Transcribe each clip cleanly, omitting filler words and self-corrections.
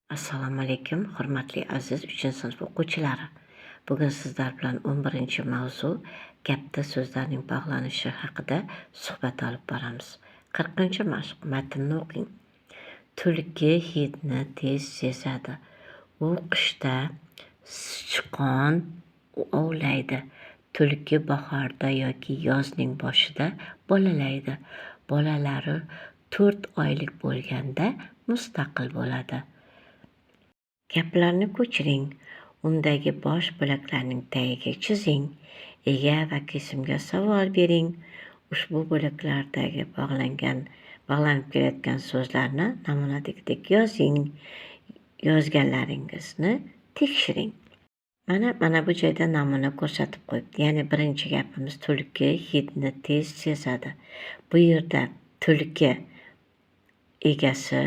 Assalomu alaykum, hurmatli aziz 3-sinf o'quvchilari. Bugun sizlar bilan 11-mavzu gapda so'zlarning bog'lanishi haqida suhbat olib boramiz. 40-mashq matnni o'qing. Tulki hidni tez sezadi. U qishda sichqon ovlaydi. Tulki bahorda yoki yozning boshida bolalaydi. Bolalari 4 oylik bo'lganda mustaqil bo'ladi. Gaplarni ko'chiring. Undagi bosh bo'laklarning tagiga chizing. Ega va kesimga savol bering. Ushbu bo'laklardagi bog'lanib kelayotgan so'zlarni namunadagidek yozing. Yozganlaringizni tekshiring. Mana bu joyda namuna ko'rsatib qo'yibdi. Ya'ni birinchi gapimiz tulki hidni tez sezadi. Bu yerda tulki egasi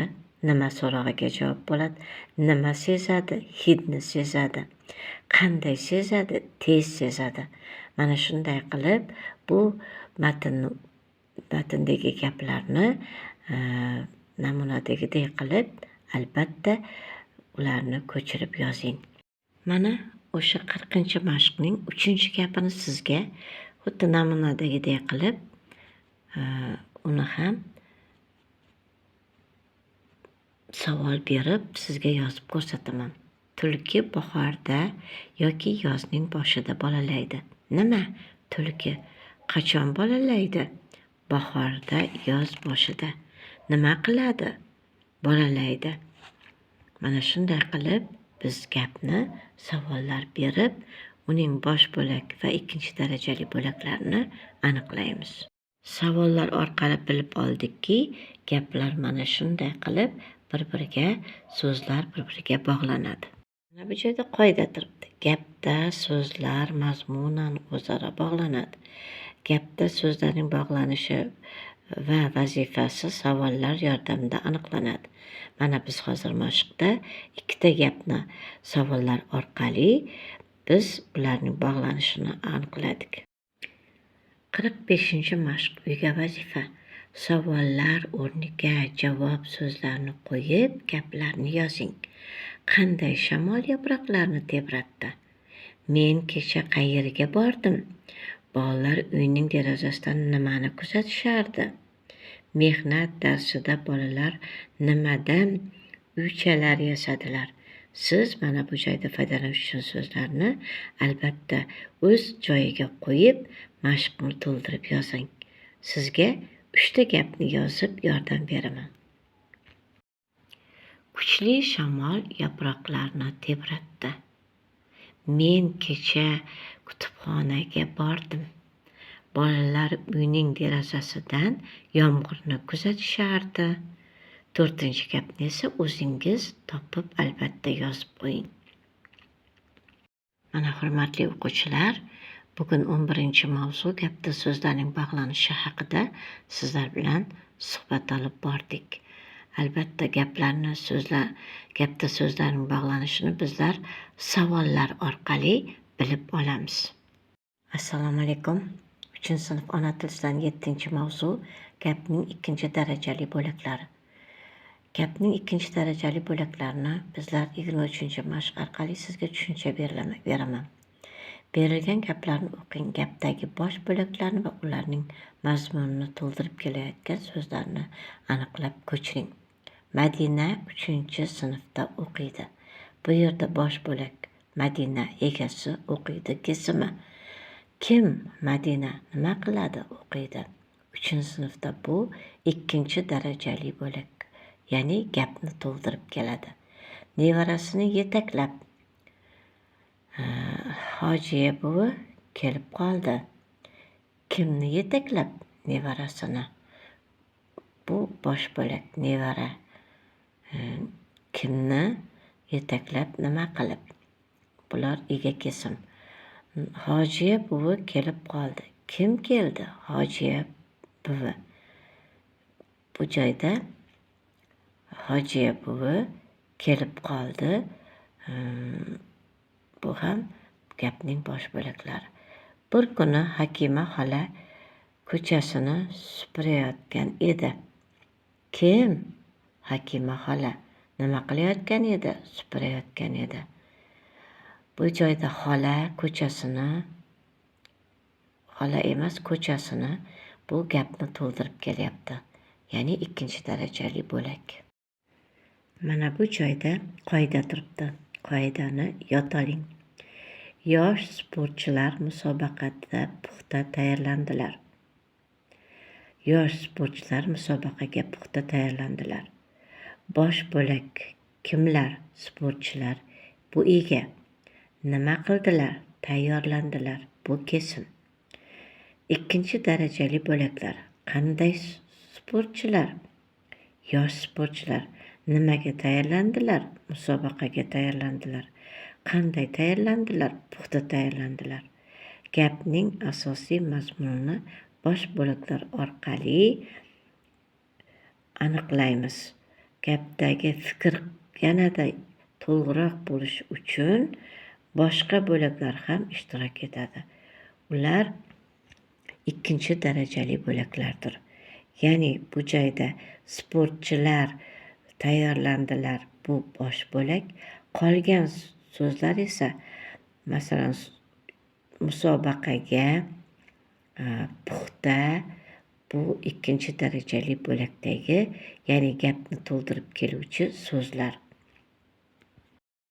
nima so'rog'iga javob bo'ladi. Nima sezadi? Hidni sezadi. Qanday sezadi? Tez sezadi. Mana shunday qilib bu matndagi gaplarni namunadagidek qilib albatta ularni ko'chirib yozing. Mana o'sha 40-mashqning 3-gapini sizga xuddi namunadagidek qilib uni ham savol berib sizga yozib ko'rsataman. Tulki bahorda yoki yozning boshida bolalaydi. Nima? Tulki qachon bolalaydi? Bahorda, yoz boshida. Nima qiladi? Bolalaydi. Mana shunday qilib biz gapni savollar berib, uning bosh bo'lak va ikkinchi darajali bo'laklarini aniqlaymiz. Savollar orqali bilib oldikki, gaplar mana shunday qilib bir-biriga, so'zlar bir-biriga bog'lanadi. Mana bu joyda qoida turibdi. Gapda so'zlar mazmunan o'zaro bog'lanadi. Gapda so'zlarning bog'lanishi va vazifasi savollar yordamida aniqlanadi. Mana biz hozir mashqda ikkita gapni savollar orqali biz ularning bog'lanishini aniqladik. 45-mashq uyga vazifa. Savollar o'rniga javob so'zlarini qo'yib gaplarni yozing. Qanday shamol yaproqlarni tebratdi? Men kecha qayerga bordim? Bolalar uyning derazasidan nimani kuzatishardi? Mehnat darsida bolalar nimadan uychalar yasadilar? Siz mana bu joyda foydalanish uchun so'zlarni albatta o'z joyiga qo'yib mashqni to'ldirib yozing. Sizga 3 ta gapni yozib yordam beraman. Kuchli shamol yaproqlarni tebratdi. Men kecha kutubxonaga bordim. Bolalar uyning derazasidan yomg'irni kuzatishardi. 4-gapni esa o'zingiz topib albatta yozib qo'ying. Mana hurmatli o'quvchilar, bugun 11-mavzu gapda so'zlarning bog'lanishi haqida sizlar bilan suhbat olib bordik. Albatta gapda so'zlarning bog'lanishini bizlar savollar orqali bilib olamiz. Assalomu alaykum. 3-sinf ona tilidan 7-mavzu gapning ikkinchi darajali bo'laklari. Gapning ikkinchi darajali bo'laklarini bizlar 23-mashq orqali sizga tushuncha beraman. Berilgan gaplarni o'qing, gapdagi bosh bo'laklarni va ularning mazmunini to'ldirib kelayotgan so'zlarni aniqlab ko'chiring. Madina 3-sinfda o'qiydi. Bu yerda bosh bo'lak Madina egasi o'qiydi kesimi. Kim Madina nima qiladi? O'qiydi. 3-sinfda bu ikkinchi darajali bo'lak, ya'ni gapni to'ldirib keladi. Nevarasini yetaklab Hojiya buvi kelib qoldi. Kimni yetaklab? Nevarasini. Bu bosh bo'lak nevara. Kimni yetaklab nima qilib? Bular ega kesim. Hojiya buvi kelib qoldi. Kim keldi? Hojiya buvi. Bu joyda Hojiya buvi kelib qoldi. Bu ham gapning bosh bo'laklari. Bir kuni Hakima xola ko'chasini supurayotgan edi. Kim? Hakima xola. Nima qilayotgan edi? Supurayotgan edi. Bu joyda xola ko'chasini, xola emas, ko'chasini bu gapni to'ldirib kelyapti. Ya'ni ikkinchi darajali bo'lak. Mana bu joyda qoida turibdi. Qoidani yod oling. Yosh sportchilar musobaqada puxta tayyorlandilar. Yosh sportchilar musobaqaga puxta tayyorlandilar. Bosh bo'lak kimlar? Sportchilar. Bu ega. Nima qildilar? Tayyorlandilar. Bu kesim. Ikkinchi darajali bo'laklar. Qanday sportchilar? Yosh sportchilar. Nimaga tayyorlandilar? Musobaqaga tayyorlandilar. Qanday tayyorlandilar? Puxta tayyorlandilar. Gapning asosiy mazmunini bosh bo'laklar orqali aniqlaymiz. Gapdagi fikr yanada to'liqroq bo'lishi uchun boshqa bo'laklar ham ishtirok etadi. Ular ikkinchi darajali bo'laklardir. Ya'ni bu joyda sportchilar tayyorlandilar, bu bosh bo'lak. Qolgan so'zlar esa, masalan, musobaqaga, puxta, bu ikkinchi darajali bo'lakdagi, ya'ni gapni to'ldirib keluvchi so'zlar.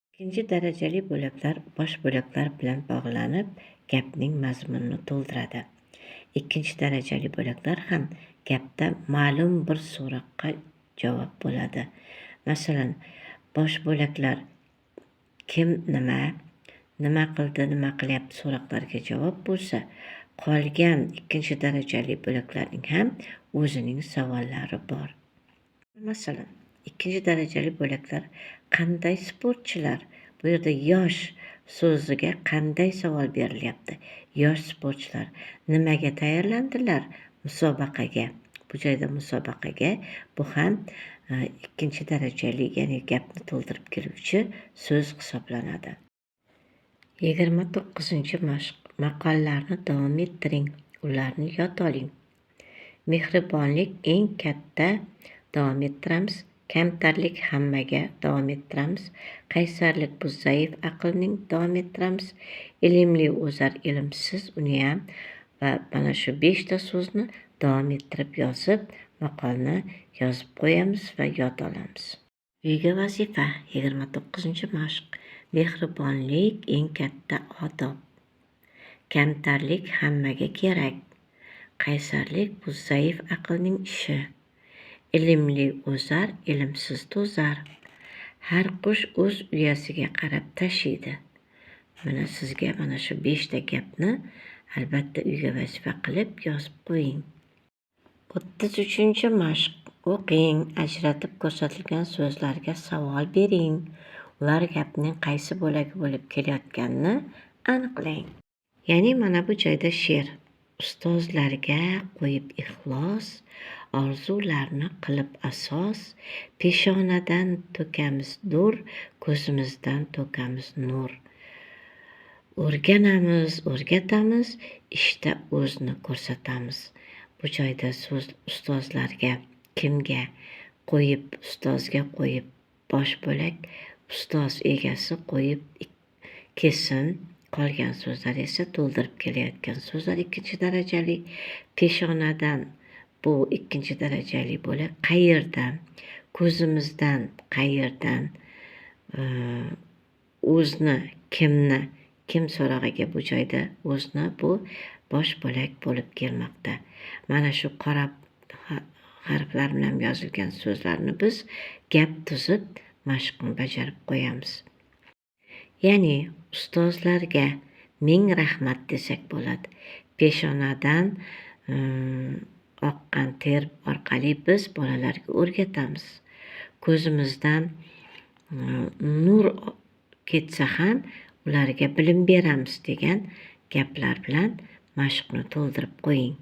Ikkinchi darajali bo'laklar bosh bo'laklar bilan bog'lanib, gapning mazmunini to'ldiradi. Ikkinchi darajali bo'laklar ham gapda ma'lum bir so'roqqa javob bo'ladi. Masalan, bosh bo'laklar kim, nima, nima qildi, nima qilyapti so'roqlarga javob bo'lsa, qolgan ikkinchi darajali bo'laklarning ham o'zining savollari bor. Masalan, ikkinchi darajali bo'laklar qanday sportchilar? Bu yerda yosh so'ziga qanday savol berilyapti? Yosh sportchilar nimaga tayyorlandilar? Musobaqaga. Bu joyda musobaqaga, bu ham ikkinchi darajali, ya'ni gapni to'ldirib keluvchi so'z hisoblanadi. 29-mashq. Maqollarni davom ettiring, ularni yod oling. Mehribonlik eng katta, davom ettiramiz. Kamtarlik hammaga, davom ettiramiz. Qaysarlik bu zaif aqlning, davom ettiramiz. Ilmli o'zar ilmsiz, uni ham va mana shu 5 ta so'zni davom ettirib yozib, maqolni yozib qo'yamiz va yod olamiz. Uyga vazifa 29-mashq. Mehribonlik eng katta odob. Kamtarlik hammaga kerak. Qaysarlik bu zaif aqlning ishi. Ilmli o'zar, ilmsiz to'zar. Har qush o'z uyasiga qarab tashiydi. Mana sizga mana shu 5 ta gapni albatta uyga vazifa qilib yozib qo'ying. 33-mashq. O'qing, ajratib ko'rsatilgan so'zlarga savol bering. Ular gapning qaysi bo'lagi bo'lib kelayotganini aniqlang. Ya'ni mana bu joyda she'r. Ustozlarga qo'yib ixlos, orzularni qilib asos, peshonadan to'kamiz dur, ko'zimizdan to'kamiz nur. O'rganamiz, o'rgatamiz, ishda o'zni ko'rsatamiz. Bu joyda so'z ustozlarga, kimga qo'yib, ustozga qo'yib bosh bo'lak, ustoz egasi qo'yib kesim, qolgan so'zlar esa to'ldirib kelayotgan so'zlar ikkinchi darajali. Peshonadan bu ikkinchi darajali bo'lak, qayerdan, ko'zimizdan, qayerdan, o'zni, kimni, kim so'rog'iga bu joyda o'zni bu bosh bo'lak bo'lib kelmoqda. Mana shu qora harflar bilan yozilgan so'zlarni biz gap tuzib mashqni bajarib qo'yamiz. Ya'ni ustozlarga ming rahmat desak bo'ladi. Peshonadan oqqan ter orqali biz bolalarga o'rgatamiz. Ko'zimizdan nur ketsa ham ularga bilim beramiz degan gaplar bilan mashqni to'ldirib qo'ying.